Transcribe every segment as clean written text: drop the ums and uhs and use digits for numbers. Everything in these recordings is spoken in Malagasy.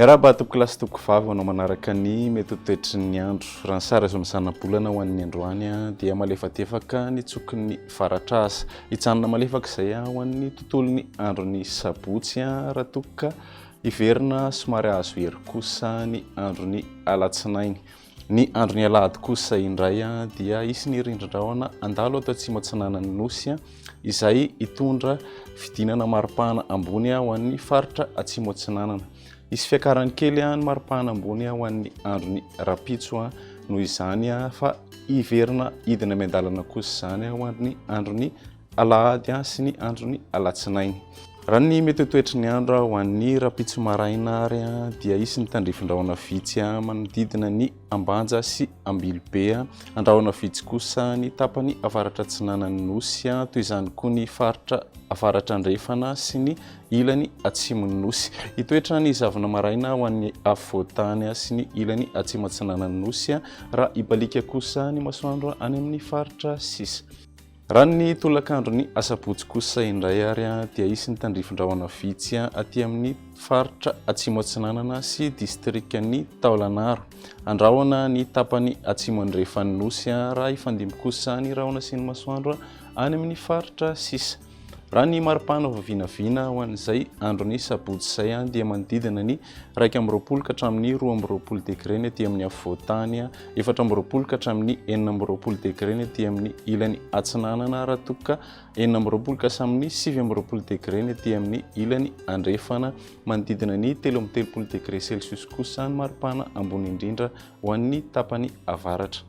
Miarahaba tompokolahy sy tompokovavy ho anao manaraka ny mety ho toetry ny andro. Raha ny sary azo amin'ny zanabolana ho an'ny androany dia malefadefaka ny tsokin'ny varatra aza. Hijanona malefaka izay ho an'ny tontolon'ny andron'ny sabotsy raha toa ka hiverina somary hahazo hery kosa ny andron'ny alatsinainy. Ny andron'ny alahady kosa indray dia hisy ny rindrin-drahona handalo ato atsimo atsinanan'ny Nosy izay hitondra fidinana maripana ambony ho an'ny faritra atsimo atsinanana. Hisy fiakarany kely ny maripana ambony ho an'ny andron'ny rahampitso noho izany fa hiverina hidina miandalana kosa izany ho an'ny andron'ny alahady sy ny andron'ny alatsinainy. Raha ny mety ho toetry ny andro ho an'ny rahampitso maraina ary dia hisy ny tandrifin-drahona vitsy manodidina ny Ambanja sy Ambilobe. Andrahona vitsy kosa ny tapany avaratra atsinanan'ny Nosy, toy izany koa ny faritra avaratra andrefana sy ny ilany atsimon'ny Nosy. Hitoetra ny zavona maraina ho an'ny afovoan-tany sy ny ilany atsimo atsinanan'ny Nosy, raha hibaliaka kosa ny masoandro any amin'ny faritra sisa. Raha ny tolakandron'ny asabotsy kosa indray ary dia hisy ny tandrifin-drahona vitsy aty amin'ny faritra Atsimo Atsinanana sy distrikan'i Taolagnaro. Andrahona ny tapany atsimo andrefan'ny Nosy raha hifandimby kosa ny rahona sy ny masoandro any amin'ny faritra sisa. Raha ny maripana vao vinavina ho an'izay andron'ny sabotsy izay dia manodidina ny 21 ka hatramin'ny 22 degre ny aty amin'ny afovoan-tany, 24 ka hatramin'ny 26 degre ny aty amin'ny ilany atsinanana raha toa ka 26 ka hatramin'ny 29 degre ny aty amin'ny ilany andrefana. Manodidina ny 33 degre celsius kosa ny maripana ambony indrindra ho an'ny tapany avaratra.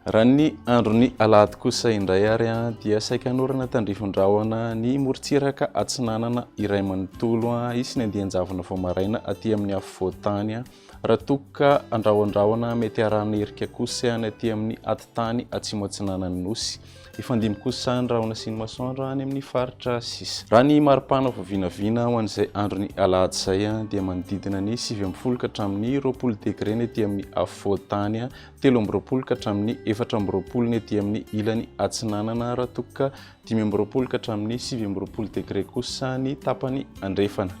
Raha ny andron'ny alahady kosa indray ary dia saika hanorana tandrifin-drahona ny morontsiraka atsinanana iray manontolo. Hisy ny andian-javona vao maraina aty amin'ny afovoan-tany raha toa ka andrahondrahona mety arahana erika kosa ny aty amin'ny atitany atsimo atsinanan'ny Nosy. Hifandimby kosa ny rahona sy ny masoandro any amin'ny faritra sisa. Raha ny maripana vao vinavina ho an'izay andron'ny alahady izay dia manodidina ny 19 ka hatramin'ny 20 degre ny aty amin'ny afovoan-tany. 23 ka hatramin'ny 24 ny aty amin'ny ilany atsinanana raha toa ka 25 ka hatramin'ny 29 degre kosa ny tapany andrefana.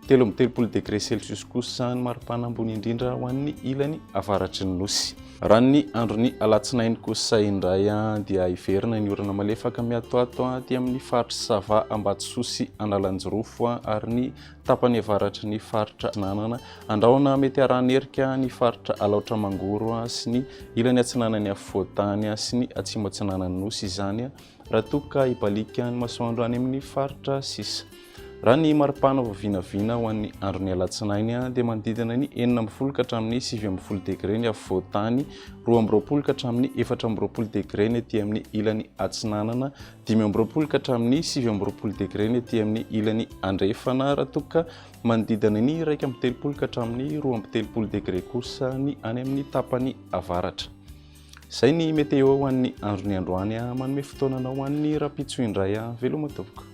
33 degre celsius kosa ny maripana ambony indrindra ho an'ny ilany avaratry ny Nosy. Raha ny andron'ny alatsinainy kosa indray dia hiverina ny orana malefaka miatoato aty amin'ny faritry Sava, Ambatosoa sy Analanjirofo ary ny tapany avaratry ny faritra Atsinanana. Andrahona mety arahan'erika ny faritra Alaotra Mangoro sy ny ilany atsinanan'ny afovoan-tany sy ny atsimo atsinanan'ny Nosy izany raha toa ka hibaliaka ny masoandro any amin'ny faritra sisa. Raha ny maripana vao vinavina ho an'ny andron'ny alatsinainy dia manodidina ny 16 ka hatramin'ny 19 degre ny afovoan-tany, 22 ka hatramin'ny 24 degre ny aty amin'ny ilany atsinanana, 25 ka hatramin'ny 29 degre ny aty amin'ny ilany andrefana raha toa ka manodidina ny 31 ka hatramin'ny 32 degre kosa ny any amin'ny tapany avaratra. Izay ny météo ho an'ny andron'ny androany. Manome fotoana anao ho an'ny rahampitso indray. Veloma tompoko.